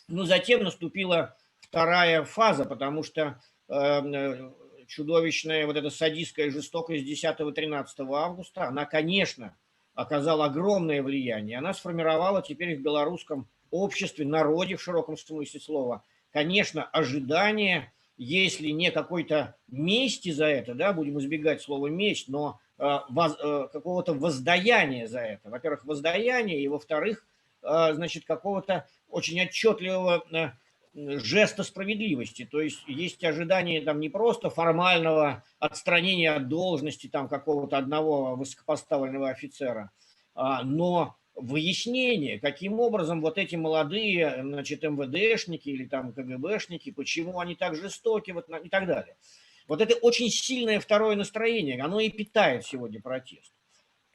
Но затем наступила вторая фаза, потому что чудовищная вот эта садистская жестокость 10-13 августа, она, конечно, оказала огромное влияние. Она сформировала теперь в белорусском обществе, народе в широком смысле слова, конечно, ожидание, если не какой-то мести за это, да, будем избегать слова месть, но какого-то воздаяния за это. Во-первых, воздаяние, и во-вторых, значит, какого-то очень отчетливого жеста справедливости. То есть есть ожидание там не просто формального отстранения от должности там какого-то одного высокопоставленного офицера, но выяснение, каким образом вот эти молодые, значит, МВДшники или там КГБшники, почему они так жестоки, вот, и так далее. Вот это очень сильное второе настроение, оно и питает сегодня протест.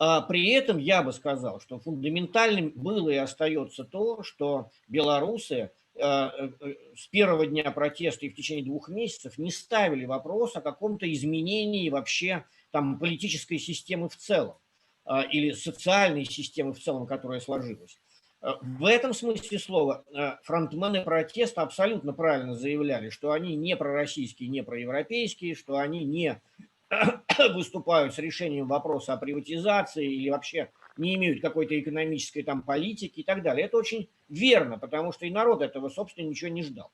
А при этом я бы сказал, что фундаментальным было и остается то, что белорусы с первого дня протеста и в течение 2 месяцев не ставили вопрос о каком-то изменении вообще там политической системы в целом или социальной системы в целом, которая сложилась. В этом смысле слова фронтмены протеста абсолютно правильно заявляли, что они не пророссийские, не проевропейские, что они не выступают с решением вопроса о приватизации или вообще не имеют какой-то экономической там политики и так далее. Это очень верно, потому что и народ этого, собственно, ничего не ждал.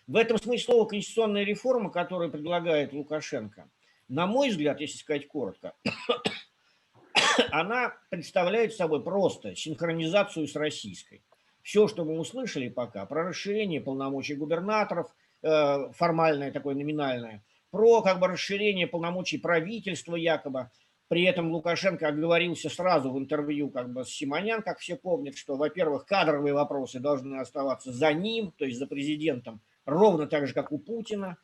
В этом смысле слова конституционная реформа, которую предлагает Лукашенко, на мой взгляд, если сказать коротко, она представляет собой просто синхронизацию с российской. Все, что мы услышали пока про расширение полномочий губернаторов, формальное такое, номинальное, про как бы расширение полномочий правительства якобы. При этом Лукашенко оговорился сразу в интервью как бы с Симонян, как все помнят, что, во-первых, кадровые вопросы должны оставаться за ним, то есть за президентом, ровно так же, как у Путина.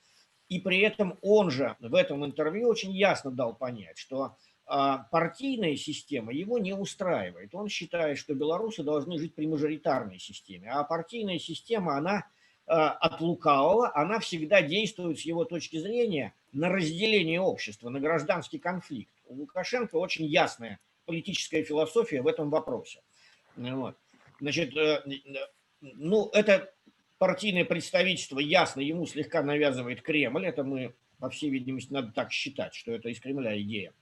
И при этом он же в этом интервью очень ясно дал понять, что партийная система его не устраивает. Он считает, что белорусы должны жить при мажоритарной системе, а партийная система, она от лукавого, она всегда действует с его точки зрения на разделение общества, на гражданский конфликт. У Лукашенко очень ясная политическая философия в этом вопросе. Вот. Значит, ну, это партийное представительство ясно ему слегка навязывает Кремль, это мы По всей видимости, надо так считать, что это из Кремля идея.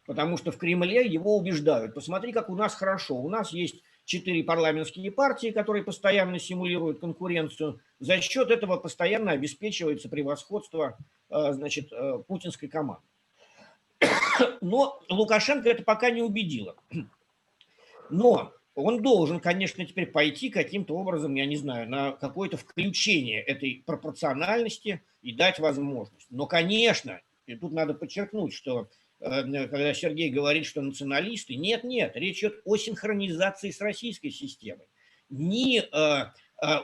Потому что в Кремле его убеждают. Посмотри, как у нас хорошо. У нас есть 4 парламентские партии, которые постоянно симулируют конкуренцию. За счет этого постоянно обеспечивается превосходство, значит, путинской команды. Но Лукашенко это пока не убедило. Но он должен, конечно, теперь пойти каким-то образом, я не знаю, на какое-то включение этой пропорциональности и дать возможность. Но, конечно, и тут надо подчеркнуть, что когда Сергей говорит, что националисты, нет-нет, речь идет о синхронизации с российской системой. Ни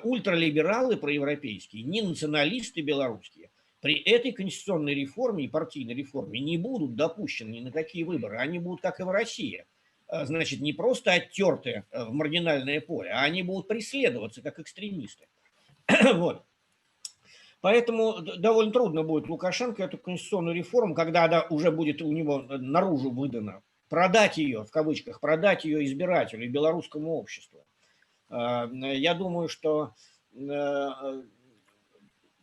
ультралибералы проевропейские, ни националисты белорусские при этой конституционной реформе и партийной реформе не будут допущены ни на какие выборы. Они будут, как и в России, значит, не просто оттерты в маргинальное поле, а они будут преследоваться как экстремисты. Вот. Поэтому довольно трудно будет Лукашенко эту конституционную реформу, когда она уже будет у него наружу выдана, продать ее, в кавычках, продать ее избирателю и белорусскому обществу. Я думаю, что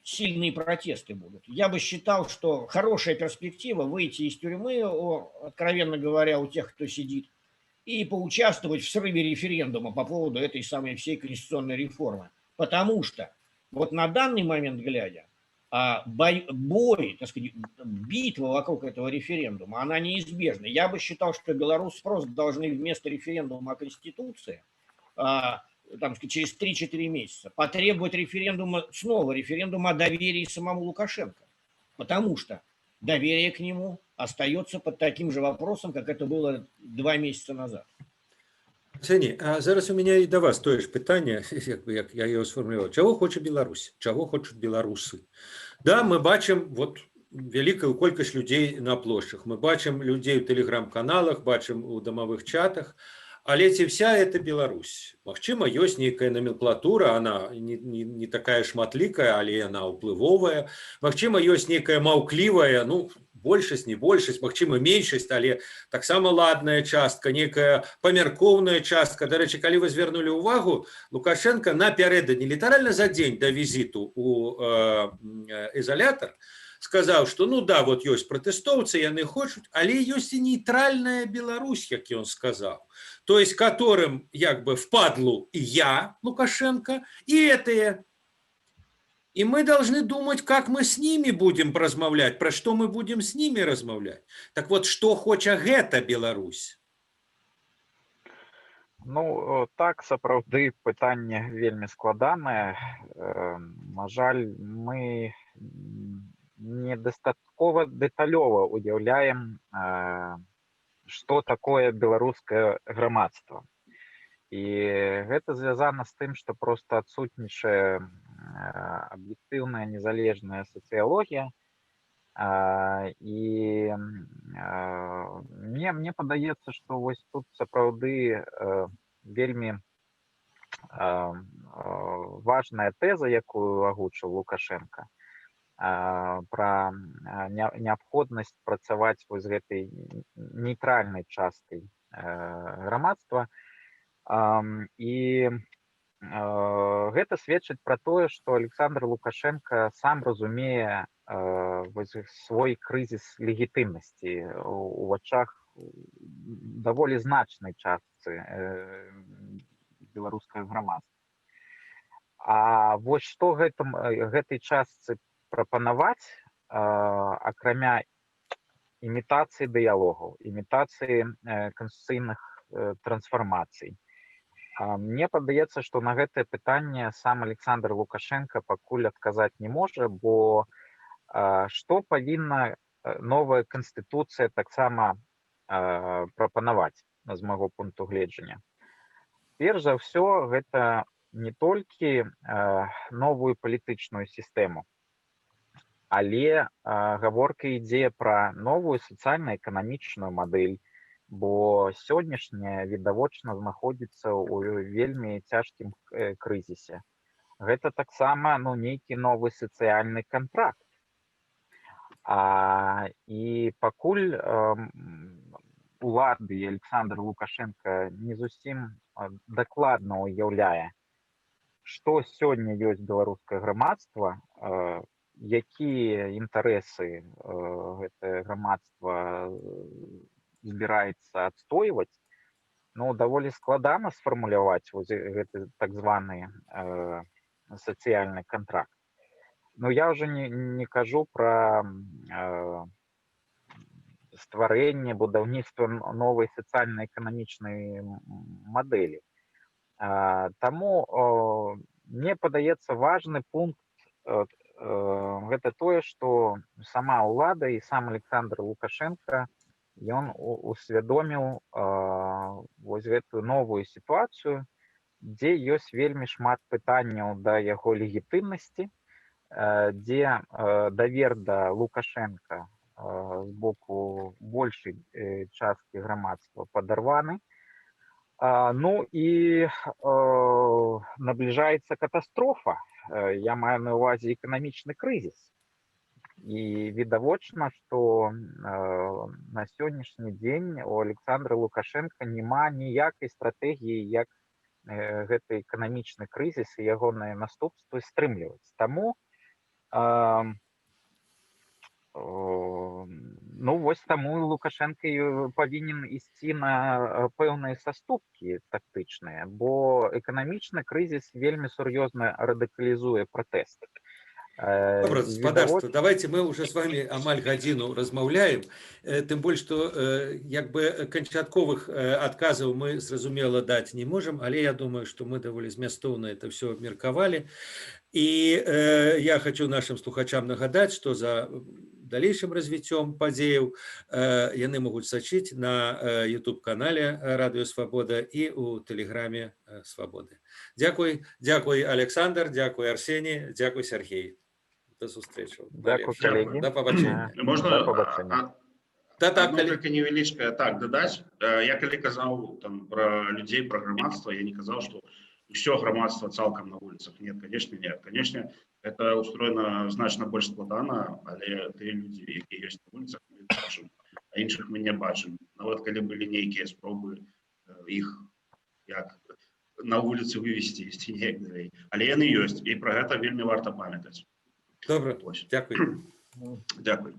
сильные протесты будут. Я бы считал, что хорошая перспектива выйти из тюрьмы, откровенно говоря, у тех, кто сидит, и поучаствовать в срыве референдума по поводу этой самой всей конституционной реформы. Потому что вот на данный момент глядя, бой, так сказать, битва вокруг этого референдума, она неизбежна. Я бы считал, что белорусы просто должны вместо референдума о Конституции там, через 3-4 месяца потребовать референдума, снова референдума о доверии самому Лукашенко. Потому что доверие к нему остается под таким же вопросом, как это было 2 месяца назад. Сяні, а зараз у мяне і да вас тое ж пытанне, як я яго сфармуляваў. Чаго хоча Беларусь? Чаго хочуць беларусы? Да, мы бачым вот вялікую колькасць людзей на плошчах. Мы бачым людзей у тэлеграм-каналах, бачым у дамавых чатах. Але ці вся это Беларусь? Магчыма, ёсць нейкая номенклатура, она не такая шматлікая, але яна ўплывовая. Магчыма, ёсць нейкая маўклівая, ну, большасць, не большасць, магчыма, меншасць, але таксама ладная частка, некая памяркоўная частка. Дарэчы, калі вы звярнулі ўвагу, Лукашенко напярэдадні, літаральна за дзень да візіту у ізалятар, сказаў, что, ну да, вот ёсць пратэстоўцы, яны хочуць, але ёсць і нейтральная Беларусь, як ён сказаў. То есть которым як бы впадлу и я, Лукашенко, и этые. И мы должны думать, как мы с ними будем размаўляць, про что мы будем с ними размаўляць. Так вот, что хоча гэта Беларусь? Ну так, сапраўды пытанне вельмі складанае. На жаль, мы недастаткова дэталёва уяўляем, што такое беларускае грамадства. І гэта звязана з тым, што проста адсутнічае аб'ектыўная незалежная сацыялогія. І мне падаецца, што вось тут сапраўды вельмі важная тэза, якую агучыў Лукашенко, пра неабходнасць працаваць вось з гэтай нейтральнай часткай грамадства. І гэта сведчыць пра тое, што Александр Лукашенко сам разумее вось свой крызіс легітымнасці у вачах даволі значнай частцы беларускага грамадства. А вось што гэтай частцы прапанаваць, акрамя імітацыі дыялогаў, імітацыі канстытуцыйных трансфармацый? Мне падаецца, што на гэтае пытанне сам Александр Лукашенко пакуль адказаць не можа, бо што павінна новая канстытуцыя таксама прапанаваць з майго пункту гледжання? Перш за ўсё, гэта не толькі новую палітычную сістэму, але гаворка ідзе пра новую сацыяльна-эканамічную мадэль, бо сённяшняя відавочна знаходзіцца ў вельмі цяжкім крызісе. Гэта таксама, ну, нейкі новы сацыяльны кантракт. І пакуль улады і Александр Лукашенко не зусім дакладна ўяўляе, што сёння ёсць беларускае грамадства. Якія інтарэсы гэтае грамадства збіраецца адстойваць, ну, даволі складана сфармуляваць вось гэты так званы сацыяльны кантракт. Ну, я уже не кажу пра стварэнне, будаўніцтва новай сацыяльна-эканамічнай мадэлі. Таму мне падаецца, важны пункт гэта тое, што сама ўлада і сам Александр Лукашенко, ён усвядоміў вось гэтую новую сітуацыю, дзе ёсць вельмі шмат пытанняў да яго легітымнасці, дзе давер да Лукашенко з боку большай часткі грамадства падарваны. Ну і набліжаецца катастрофа. Я маю на ўвазе эканамічны крызіс. І відавочна, што на сённяшні дзень у Александра Лукашенко няма ніякай стратэгіі, як гэты эканамічны крызіс і ягоныя наступствы стрымліваць. Таму ну вось таму Лукашенко і павінен ісці на пэўныя саступкі тактычныя, бо эканамічны крызіс вельмі сур'ёзна радыкалізуе пратэст. Добра, спадарства, давайте, мы уже с вами амаль гадзіну размаўляем, тым больш што як бы канчатковых адказаў мы, зразумела, даць не можам, але я думаю, што мы даволі змястоўна это все абмеркавалі. І я хочу нашим слухачам нагадаць, што за далейшым развіццём падзеяў яны могуць сачыць на YouTube канале Радыё Свабода і у тэлеграме Свабоды. Дзякуй, дзякуй, Александр, дзякуй, Арсений, дзякуй, Сергей. До сустрэчы. Дзякуй, калегі. Да пабачэння. Можна Да пабачэння. Да, так, одно только невялічкае так дадаць. Я калі казаў там про людзей, про грамадства, я не казаў, что ўсё грамадства цалкам на вуліцах. Нет, конечно, нет, конечно, это устроено значна больш складана, але тыя людзі, якія ёсць на вуліцах, мы іх бачым, а іншых мы не бачым, нават калі былі нейкія спробы іх як на вуліцы вывесці, ісці неяк далей, але яны ёсць, і пра гэта вельмі варта памятаць. Добра. Ось. Дзякуй. Дзякуй.